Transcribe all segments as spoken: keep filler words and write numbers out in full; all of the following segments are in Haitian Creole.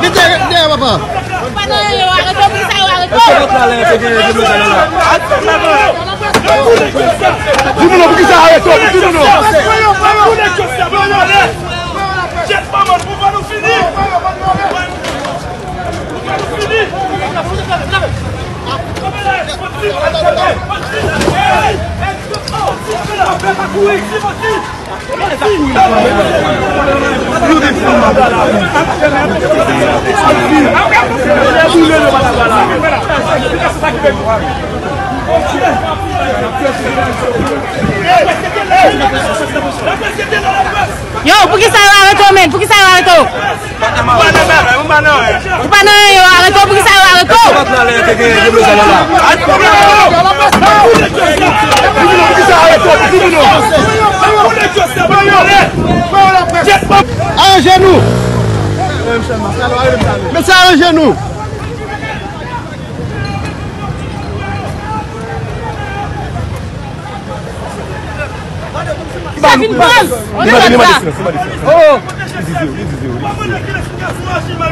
Dèyè, dèyè, papa. Pa nan yo arete w, poukisa yo arete w? Di moun nan poukisa arete w, di moun nan. Yo, poukisa yo arete w, menn? Poukisa yo arete w? Ou pa nan anyen, yo arete w, poukisa yo arete w? Aranje nou. Mesye, aranje nou. Sa vin pran. Li mande, li mande silans, li mande silans. Oh. Li di zero, li di zero, li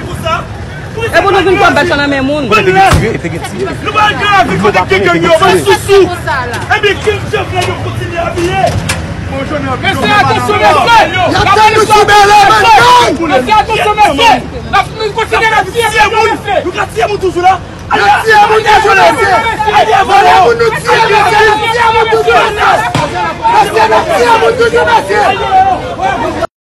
di zero. E pou nou vin pran bèt sa nan men moun. Nou pa gen lavi kote gen gang yo, bay sousou. Ebyen, gang Jovenel yo kontinye abiye. Mesye, atansyon, mesye. Y ap tann nou sou Bèlè, bann gang. Mesye, atansyon, mesye. N ap kontinye n ap tiye moun, mesye. Nou ka tiye moun toujou la. N ap tiye moun toujou, mesye. Vòlè moun nou tiye, mesye. N ap tiye moun toujou, mesye. Mesye, n ap tiye moun toujou, mesye.